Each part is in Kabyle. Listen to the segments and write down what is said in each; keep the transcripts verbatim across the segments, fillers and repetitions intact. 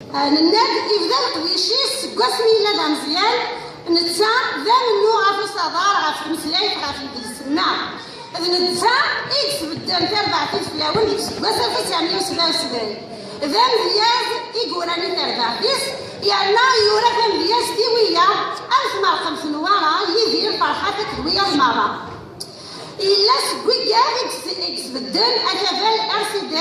Nenna-d ibda leqdic-is seg wasmi yella d ameẓyan, netta d amennuɣ ɣef usaḍar, ɣef tmeslayt, ɣef yidles-nneɣ. D netta i yesbedden tarbaɛt n fell-awen deg useggas alef u tesɛemya u sebɛa u sebɛin. D amedyaz i yuran i terbaɛt-is, yerna yura tamedyazt i wiyaḍ am tmerqemt n Wara, Yidir, Ferḥat akked wiyaḍ merra. Yella seg wiyaḍ i yes-, i yesbedden akabar R C D,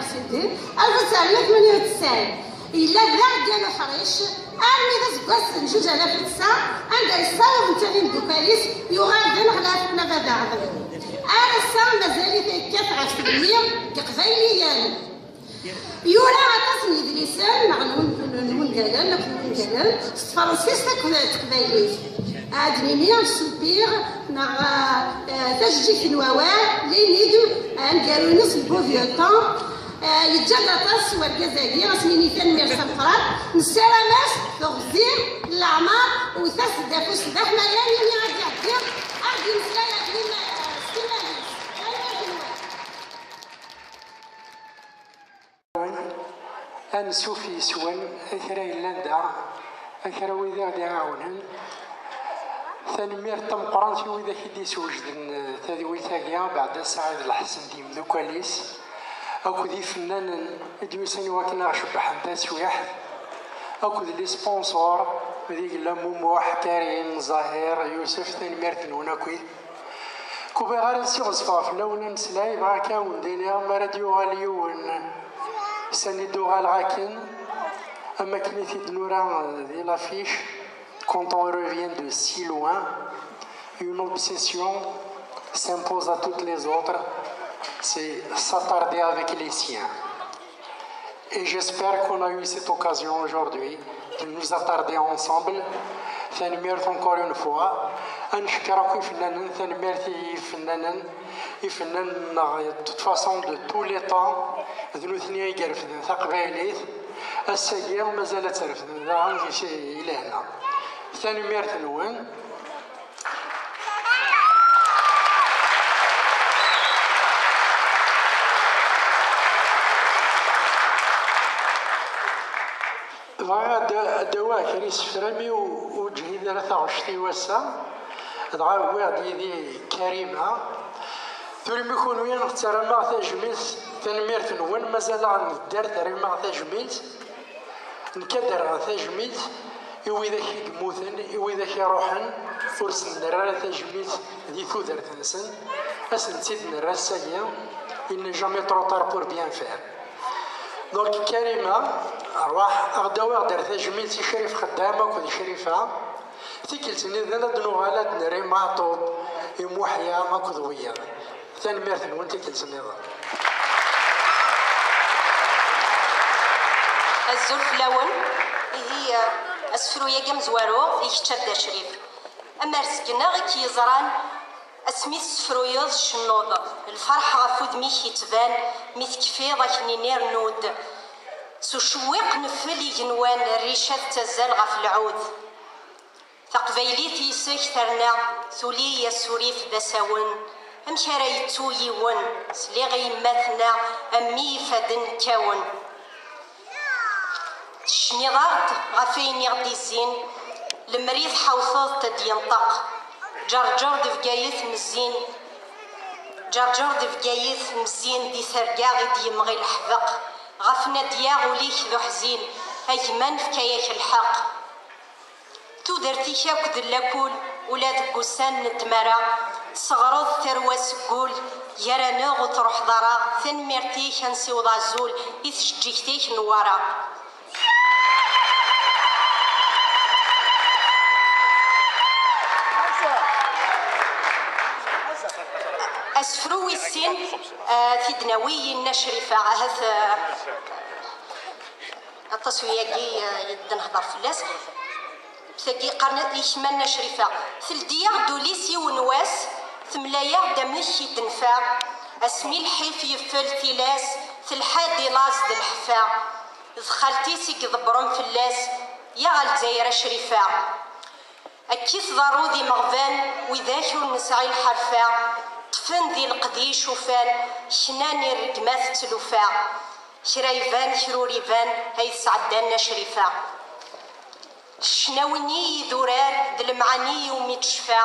R C D, alef u tesɛemya u tmenya u tesɛin. Yella d aɛeggal uḥric armi d aseggas n zuǧ alaf u tesɛa, anda yessaweḍ netta d imeddukal-is yuɣal d aneɣlaf n Abada Ɛḍem. Ar ass-a mazal-it yekkat ɣef tgemmi n Yeqbayliyen. Yura aṭas n yedlisen neɣ n wun-, n wungalen akked wungalen s tefransist akked teqbaylit. Ad nini Soupir neɣ, eh, Tajeǧǧigt n wawal, L'énigme, aneggaru-ines Le Beau Vieux Temps. Eh, yeǧǧa-d aṭas wergaz-agi, ad s-nini tanemmirt tameqqrant. Nessaram-as teɣzi n leɛmer, wwet-as-d afus d aḥmayan imi ad iɛeddi ad d-yemmeslay ɣef yima-, s yiman-is. Tanemmirt-nwen. Ansuf yes-wen, a kra yellan da, a kra wid i ɣ-d-iɛawnen. Tanemmirt tameqqrant i widak i d-iswejden, eh, tadwilt-agi, Beɛda Saɛid Lḥsen d yimeddukal-is, akked ifennanen i d-yusan i wakken ad ɣ-cebbḥen taswiɛt, akked les sponsors, di yella Mumuḥ, Karim, Zahir, Yusef, tanemmirt-nwen akkit. Kubiɣ ara ssiɣzfeɣ fell-awen ameslay, bɣiɣ kan ad wen-d-iniɣ, mi ara d-yuɣal yiwen, sani d-uɣaleɣ akken, am akken i t-id-nura di l'affiche, quand on revient de si loin, une obsession s'impose à toutes les autres, c'est s'attarder avec les siens. Et j'espère qu'on a eu cette occasion aujourd'hui de nous attarder ensemble. Tanemmirt encore une fois. Ad ncekker akk ifennanen, tanemmirt i yifennanen, ifennanen-nneɣ, de toute façon, de tous les temps, d nutni ay irefden taqbaylit. Ass-agi mazal ad tt-refden daɣen di si-, i lehna. Tanemmirt-nwen. Bɣiɣ ad, ad d-awiɣ kra isefra mi ur, ur ǧhid ara taɣect-iw ass-a. Dɣa wwiɣ-d yid-i Karima. Tura imi kunwi terram-aɣ tajmilt, tanemmirt-nwen, mazal-aɣ nedder, terram-aɣ tajmilt. Nekk ad d-rreɣ tajmilt i widak i yemmuten, i widak iruḥen, ur sen-nerra ara tajmilt di tudert-nsen, ad sen-tt-id-nerr ass-agi, il n'est jamais trop tard pour bien faire. Donc, Karima, rwaḥ, ad aɣ-d-awiḍ ar tajmilt i Crif Xeddam akked Crifa. Tikkelt nniḍen ad d-nuɣal ad d-nerr i Maɛṭub, i Muḥya akked wiyaḍ. Tanemmirt-nwen tikkelt nniḍen. Azul fell-awen. Ihi, eh, asefru-agi amezwaru i kečč a Dda Crif. Am ar seg-neɣ i k-yeẓran, asmi tessefruyeḍ, tcennuḍ. Lferḥ ɣef udem-ik yettban, mi tekfiḍ akken-nni rnud. S ucewwiq neffel igenwan, rrica tettazzal ɣef lɛud. Taqbaylit yis-k terna, tuli asurif d asawen. Amek ara yettu yiwen, sliɣ i yemma tenna, a mmi ifaden kkawen. Tecniḍ-aɣ-d ɣef ayen i ɣ-d-izzin, lemmer i tḥawteḍ-t ad d-yenṭeq. Ǧerǧer d Bgayet mezzin, Ǧerǧer d Bgayet mezzin di terga i d-yemɣi leḥbeq. Ɣef Nadya ul-ik d uḥzin, a gma nefka-yak lḥeqq. Tudert-ik akk d lakul, ula deg wussan n ddmara, tesseɣreḍ tarwa seg wul, gar-aneɣ ur truḥeḍ ara, tanemmirt-ik, ad nsiweḍ azul i tjeǧǧigt-ik Newwara. Asefru wis sin, eh, t-id-nawi i Nna Crifa, ahat, eh, aṭas uyagi, eh, i d-nehder fell-as. Tagi qqaren i kemm a Nna Crifa. Teldi-yaɣ-d ul-is yiwen wass, temla-yaɣ-d amek i d-tenfa. Asmi lḥif yeffel tilas, telḥa-d i laẓ d leḥfa. D xalti-s i iḍebbren fell-as, ya ɣer Lezzayer a Crifa. Akka i tḍerru d imeɣban, widak ur nesɛi lḥerfa. Ṭṭfen di leqdic ufan, knan i rregmat d tlufa. Kra iban, kra ur iban, ay tesɛedda Nna Crifa. Ccnawi-nni i idurar, d lemɛani iwumi d-tecfa.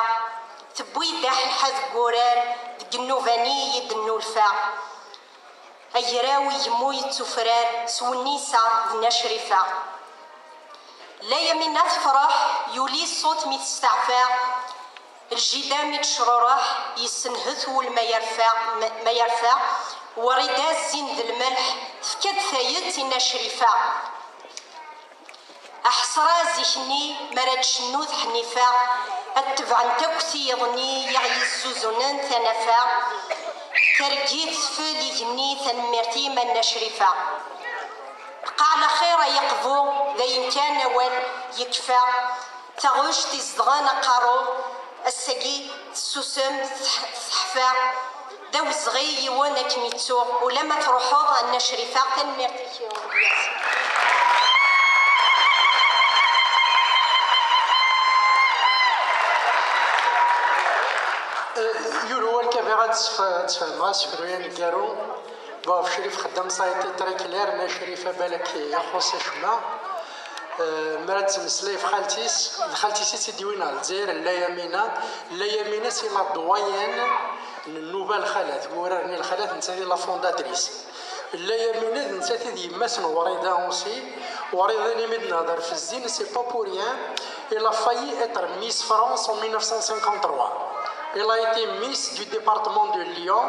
Tewwi-d aḥelḥa deg wurar, deg nnuba-nni i d-nnulfa. Agraw igemmu yettufrar, s wennisa d Nna Crifa. La Yamina tefreḥ, yuli ṣṣut mi testeɛfa. Lǧida mi d-tecrureḥ, yessenhet wul ma yerfa, ma yerfa. Wrida zzin d lmelḥ, tefka-d tayet i Nna Crifa. Aḥesra zik-nni, mi ara d-tcennu Ḥnifa, ad tebɛent akk tiyeḍ-nni i aɣ-yezzuzunen tanafa. Targit tfel igenni, tanemmirt i yemma Nna Crifa. Lqaɛ laxir ay aqbu, d ayen kan awal yekfa. Taɣect izedɣen aqerru, ass-agi tessusem, teḥ-, teḥfa. D awezɣi yiwen ad kem-yettu, ulamma truḥeḍ a Nna Crifa, tanemmirt-ik. Yul wawal kan bɣiɣ ad sf-, ad sfehmeɣ asefru aneggaru. Bon, Crif xeddem ça a été très clair, Nna Crifa balak ixuṣ acemma. Euh, mi ara tettmeslay ɣef xalti-s, d xalti-s i tt-id-yewwin ɣer Lezzayer, Lalla Yamina. Lalla Yamina, c'est la doyenne n nnuba n lxalat, n wurar-nni n lxalat, nettat i la fondatrice. Lalla Yamina d nettat i d yemma-s n Wrida aussi. Wrida, imi d-nehder f zzin, c'est pas pour rien. Elle a failli être Miss France en mille neuf cent cinquante-trois. Elle a été Miss du département de Lyon.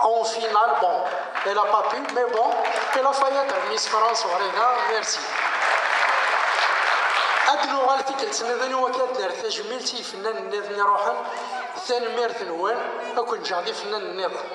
En finale, bon, elle a pas pu, mais bon, elle a failli être Miss France, Wrida, merci. Ad nuɣal tikkelt nniḍen i wakka ad nerr tajmilt i yifennanen nniḍen iruḥen. Tanemmirt-nwen, ad ken-ǧǧeɣ d ifennanen nniḍen.